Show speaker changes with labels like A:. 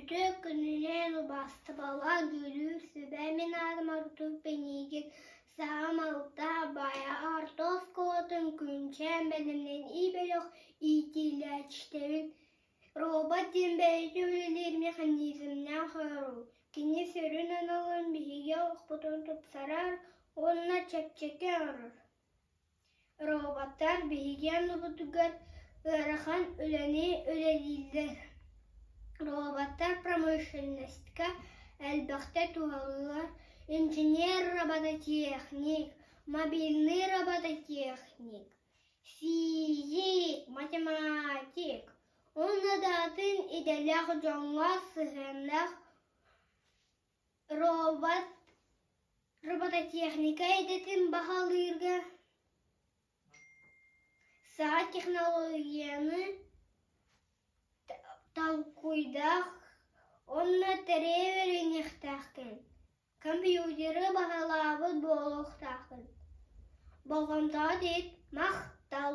A: Үтүө күнүнэн убаастабыллаах дьүүллүүр сүбэ мин аатым Артур Пинигин, саам алта Баайа орто оскуолатын Күнчээн бэлэмнэнии бөлөх иитиллээччитэбин. Робот диэн бэйэтэ үлэлиир механизмнаах оҥоруу. Кини сүрүн аналын биһиги олохпутун тупсарар уонна чэпчэки оҥорор. Роботтар биһиги анныбытыгар ыарахан үлэни үлэлииллэр. Роботтар промышленностька элбэхтэ туһалыыллар: инженер-робототехник, мобильный робототехник, физик, математик уонна да атын идэлээх дьоҥҥо сыһыаннаах робот Робототехника идэтин баһылыырга саҥа технологияны толкуйдаах уонна тэрийэ үөрэниэхтээххин, компьютеры баһылаабыт буолуохтааххын. Болҕомтоҕо иһит, махтал!